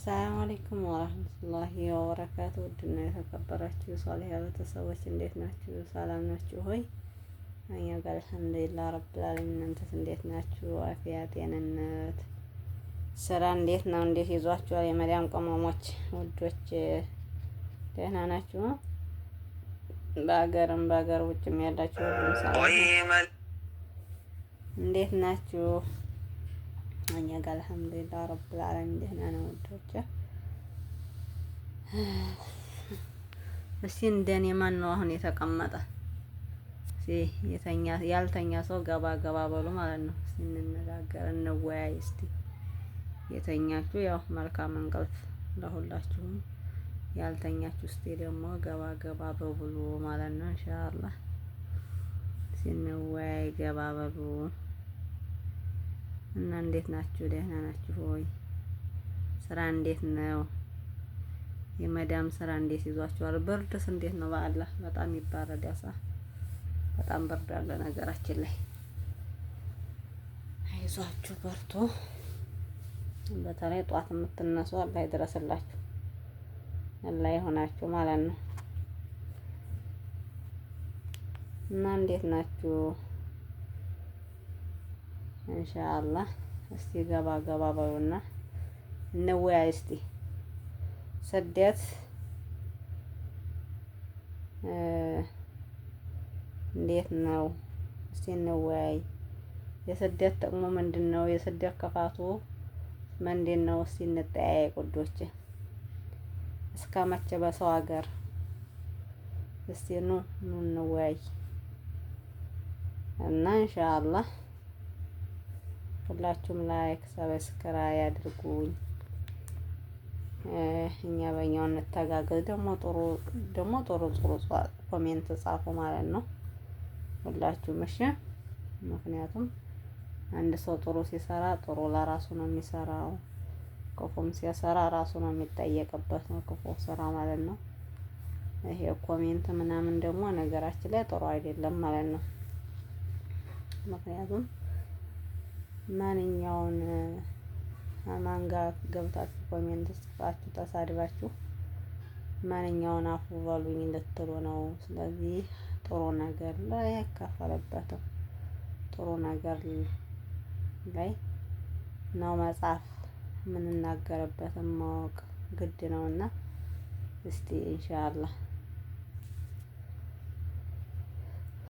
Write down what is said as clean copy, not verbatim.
ሰላም አለይኩም ወራህመቱላሂ ወበረካቱ። ውድና የተከበራችሁ የሷሊህ ቤተሰቦች እንዴት ናችሁ? ሰላም ናችሁ ሆይ? እኛ ጋር አልሐምዱሊላህ ረብል ዓለሚን። እናንተስ እንዴት ናችሁ? አፊያ፣ ጤንነት፣ ስራ እንዴት ነው? እንዴት ይዟችኋል? የመዲያም ቅመሞች ውዶች ደህና ናችሁ? በሀገርም በሀገር ውጭም ያላችሁ ሁሉም ሰላም እንዴት ናችሁ? እኛ ጋር አልሐምዱሊላህ ረብል ዓለሚን ደህና ነው ውዶች። እስቲ እንደኔ ማን ነው አሁን የተቀመጠ? እስቲ የተኛ ያልተኛ ሰው ገባ ገባ በሉ ማለት ነው። እስቲ እንነጋገር፣ እንወያይ። እስቲ የተኛችሁ ያው መልካም እንቅልፍ ለሁላችሁም። ያልተኛችሁ እስቲ ደግሞ ገባ ገባ በብሉ ማለት ነው። ኢንሻአላህ ስንወያይ ገባ በሉ እና እንዴት ናችሁ? ደህና ናችሁ ሆይ? ስራ እንዴት ነው? የመዳም ስራ እንዴት ይዟችኋል? ብርድስ እንዴት ነው? በአላህ በጣም ይባረድ ያሳ በጣም ብርድ አለ ነገራችን ላይ። አይዟችሁ በርቱ። በተለይ ጧት የምትነሱ አላህ ይድረስላችሁ፣ አላህ ይሆናችሁ ማለት ነው። እና እንዴት ናችሁ? ኢንሻአላህ እስቲ ገባ ገባ በሉና እንወያይ እስቲ። ስደት እንዴት ነው? እስቲ እንወያይ። የስደት ጥቅሙ ምንድን ነው? የስደት ክፋቱ ምንድን ነው? እስቲ እንጠያየቅ ውዶች። እስከ መቼ በሰው ሀገር? እስቲ ኑ ኑ እንወያይ እና ኢንሻአላህ ሁላችሁም like subscribe አድርጉኝ። እኛ በእኛው እንተጋገዝ። ደግሞ ጥሩ ደግሞ ጥሩ ጥሩ comment ጻፉ ማለት ነው ሁላችሁም እሺ። ምክንያቱም አንድ ሰው ጥሩ ሲሰራ ጥሩ ለራሱ ነው የሚሰራው፣ ክፉም ሲሰራ ራሱ ነው የሚጠየቅበት ነው ክፉ ስራ ማለት ነው። ይሄ comment ምናምን ደግሞ ነገራችን ላይ ጥሩ አይደለም ማለት ነው። ምክንያቱም ማንኛውን ማን ጋር ገብታችሁ comment ጽፋችሁ ተሳድባችሁ ማንኛውን አፉ በሉኝ ልትሉ ነው። ስለዚህ ጥሩ ነገር ላይ አይከፈልበትም። ጥሩ ነገር ላይ ነው መጻፍ የምንናገርበትን ማወቅ ግድ ነውና እስቲ ኢንሻአላህ